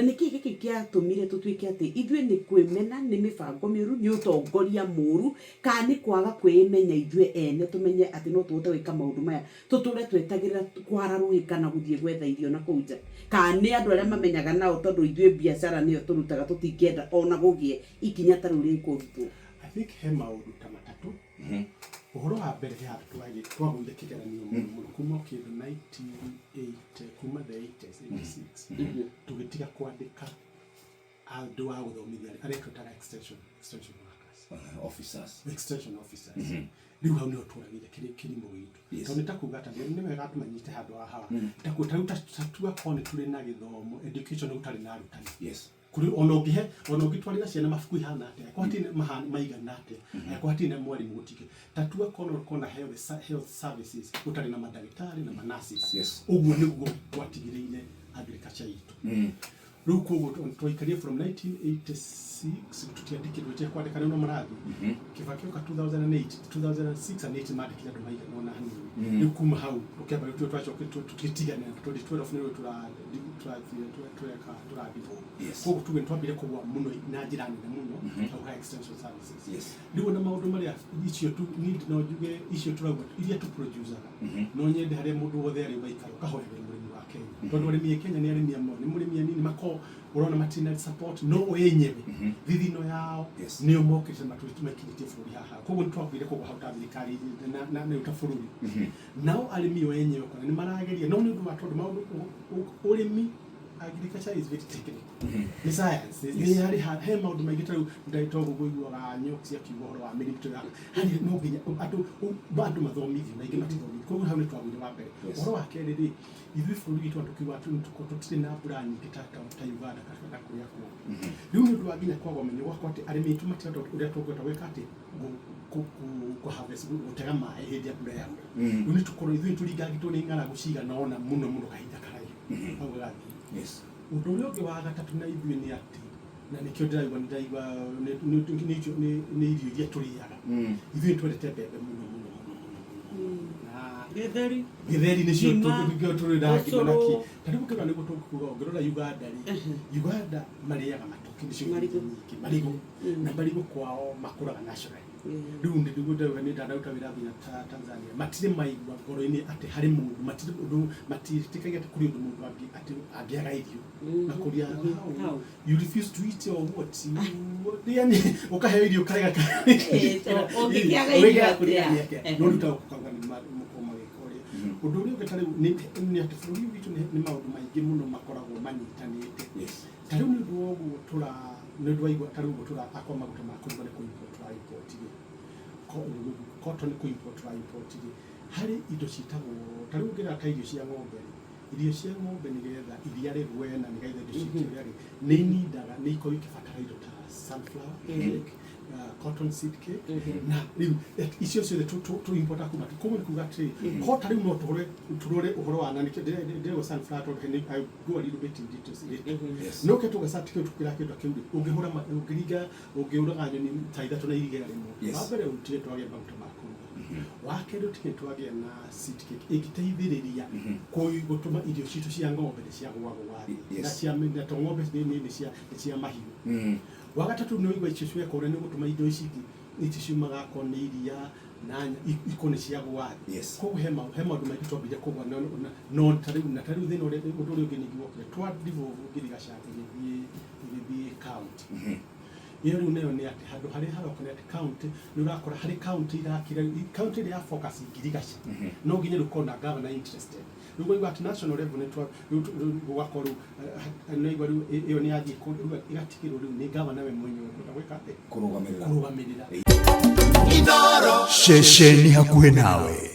Na nĩkĩ gĩkĩ gĩatũmire tũtuĩke atĩ ithuĩ nĩ kwĩmena, nĩ mĩbango mĩũru, nĩ ũtongoria mũũru, kana nĩ kwaga kwĩmenya ithuĩ ene tũmenye atĩ no tũhote gwĩka maũndũ maya, tũtũre twetagĩrĩra kwara rũhĩ kana gũthiĩ gwetha irio na kũu nja? Kana nĩ andũ arĩa mamenyaga nao tondũ ithuĩ biacara nĩyo tũrutaga tũtingĩenda ona gũgĩe ikinya ta rĩu rĩkũrutwo? I think he maũndũ ta matatũ. Ũhoro wa mbere he handũ twagũire kĩgeranio mũno mũno kuma kĩndũ 1980, kuma the 80s, 86, tũgĩtiga kwandĩka andũ a gũthomithia arĩa twĩtaga extension workers. Officers. Extension officers. Rĩu hau nĩho tũragĩire kĩrimũ gitũ. Tondũ nĩ ta kuga atĩ nĩ wega andũ manyite handũ haha. Ta rĩu ta tugakorwo nĩ tũrĩ na gĩthomo, education gũtarĩ na arutani. Kũrĩ ona ũngĩhe, ona ũngĩtwarĩra ciana mabuku ihana atĩa, angĩkorwo hatirĩ maigana atĩa, angĩkorwo hatirĩ na mwarimũ gũtingĩ. Ta tua korwo ũkorwo na health services gũtarĩ na mandagĩtarĩ na ma nurses. Ũguo nĩguo gwatigĩrĩire agriculture itũ. Rĩu koguo twaikarire from 1986 tũtiandĩkirwo, tũtikwandĩka nĩ marathiĩ. Kibaki oka 2008, 2006 and 8 mandĩkire andũ maigana ũna hanini. Rĩu kuma hau tũkĩamba rĩu twacokire tũgĩtigana 2012 nĩrĩo tũreka tũra devolve. Koguo tuge nĩtwambire kũgũa mũno na njĩra nene mũno hau ha extension services. Rĩu ona maũndũ marĩa icio tu niĩ no njuge icio tũrauga iria tu produce-aga, no nyende harĩa mũndũ wothe arĩ ũgaikara ũkahoyagĩra mũrĩmi wa Kenya. Tondũ arĩmi a Kenya nĩ arĩmi amwe, nĩ mũrĩmi anini makoragwo ũrona matirĩ na support no o enyewe thithino yao nĩo mokĩte maikinyĩtie bũrũri haha. Koguo nĩ twambire kũgũa hau ta thirikari na ta bũrũri. Nao arĩmi o enyewe kwana nĩ marageria no nĩ ũndũ wa tondũ maũndũ ũrĩmi, agriculture is very technical. Nĩ science. Nĩ harĩ he maũndũ maingĩ ta rĩu ndagĩtarĩ ũguo ũiguaga Nyoki akiuga ũhoro wa mĩrimũ ya harĩ no nginya andũ mathomithio na aingĩ matithomithio. Koguo hau nĩ twagũire wa mbere. Ũhoro wa kerĩ rĩ, ithuĩ bũrũri witũ tũkiuga tũtirĩ na mbura nyingĩ ta Uganda kana kũrĩa kũngĩ. Rĩu nĩ ũndũ wa nginya kwaga ũmenyo gwakwa atĩ arĩmi aitũ matirahota ũrĩa tũngĩhota gwĩka atĩ kũ harvest, gũtega maĩ hĩndĩ ya mbura yaura. Rĩu nĩ tũkorwo ithuĩ tũringangĩtwo nĩ ng'aragu cigana ũna mũno mũno kahinda karaihu hau gagathiĩ. Ũndũ ũrĩa ũngĩ wa gatatũ na ithuĩ nĩ atĩ na nĩkĩo ndĩraigua nĩndĩraigua nĩ irio iria tũrĩaga. Ithuĩ nĩ twendete mbembe mũno mũno mũno mũno mũno. Na Gĩtheri. Gĩtheri nĩcio Ngima. Tũrĩraga ngima na kĩ. Ũcũrũ. Ta rĩu ũngĩrora nĩguo tũkuga ũngĩrora Uganda rĩ, Uganda marĩaga matoke nĩcio irio Marigũ. nyingĩ, marigũ. Na marigũ kwao makũraga naturally. Rĩu nĩguo ndĩrauga nĩ ndanaruta wĩra nginya Tanzania. Matirĩ maigua ngoro-inĩ atĩ harĩ mũndũ, matirĩ ũndũ, matiĩtĩkagia atĩ kũrĩ ũndũ mũndũ atĩ angĩaga irio. Makũria how? How? You refuse to eat or what? Yani ũkaheo irio ũkarega. Ũngĩkĩaga irio Ũngĩkĩaga kũrĩa atĩa? atĩa? No rĩu ta ũkauga nĩ mũkorwo magĩka ũrĩa. Ũndũ ũrĩa ũngĩ ta rĩu nĩ atĩ bũrũri witũ nĩ maũndũ maingĩ mũno makoragwo manyitanĩte. Ta rĩu nĩ ũndũ wa ũguo tũra nĩ ũndũ wa igua ta rĩu ũguo tũra akwa maguta ma kũruga nĩ kũ-import tũra import rĩ. Cotton nĩ kũ-import tũra import rĩ. Harĩ indo ciĩtagwo ta rĩu ũngĩrora ta irio cia ng'ombe rĩ, irio cia ng'ombe nĩgetha iria rĩgwe na nĩgetha indo ciĩke ũrĩa rĩ, nĩ inindaga nĩ ikoragwo ikĩbatara indo ta sunflower cake, cotton seed cake, na rĩu icio ciothe tũ importa kuma. Koguo nĩ kuga atĩrĩrĩ, ko ta rĩu no tũhũre tũrore ũhoro wa na nĩkĩo ndĩrego sunflower tondũ I go a little bit in details later. No ke tuga sati kĩu tũkĩra kĩndũ kĩu rĩ, ũngĩhũra ũngĩringa ũngĩũraga nyoni ta ithatũ na iringa rĩmwe. Wa mbere ũtige twagĩa maguta ma kũruga. Wa kerĩ ũtige twagĩa na seed cake ĩngĩteithĩrĩria gũtũma irio citũ cia ng'ombe nĩ ciagũagũa thĩ. Na cia na to ng'ombe nĩ cia mahiũ. Wa gatatũ nĩ ũigua icio cieka ũrĩa nĩ gũtũma indo ici ingĩ ici ciumaga akorwo nĩ iria na ikorwo nĩ ciagũa thĩ. Koguo he maũndũ maingĩ twambire kũgũa no ta rĩu na ta rĩu thĩna ũrĩa ũndũ ũrĩa ũngĩ ningĩ wokire twa devolve ngirigaca ĩgĩthiĩ county. Ĩyo rĩu nayo nĩ atĩ handũ harĩa haroka nĩ atĩ county nĩ ũrakora harĩ county irakira county ĩrĩa ya focus ngirigaca no nginya rĩu ũkorwo na governor interested. Rĩu ũkaigua atĩ national level nĩ twa rĩu gũgakorwo rĩu nĩ waigua rĩu ĩyo nĩ yathiĩ rĩu ĩgatigĩrwo rĩu nĩ governor we mwenyewe kwenda gwĩka atĩ Kũrũgamĩrĩra. Kũrũgamĩrĩra. Ceceni hakuhĩ nawe.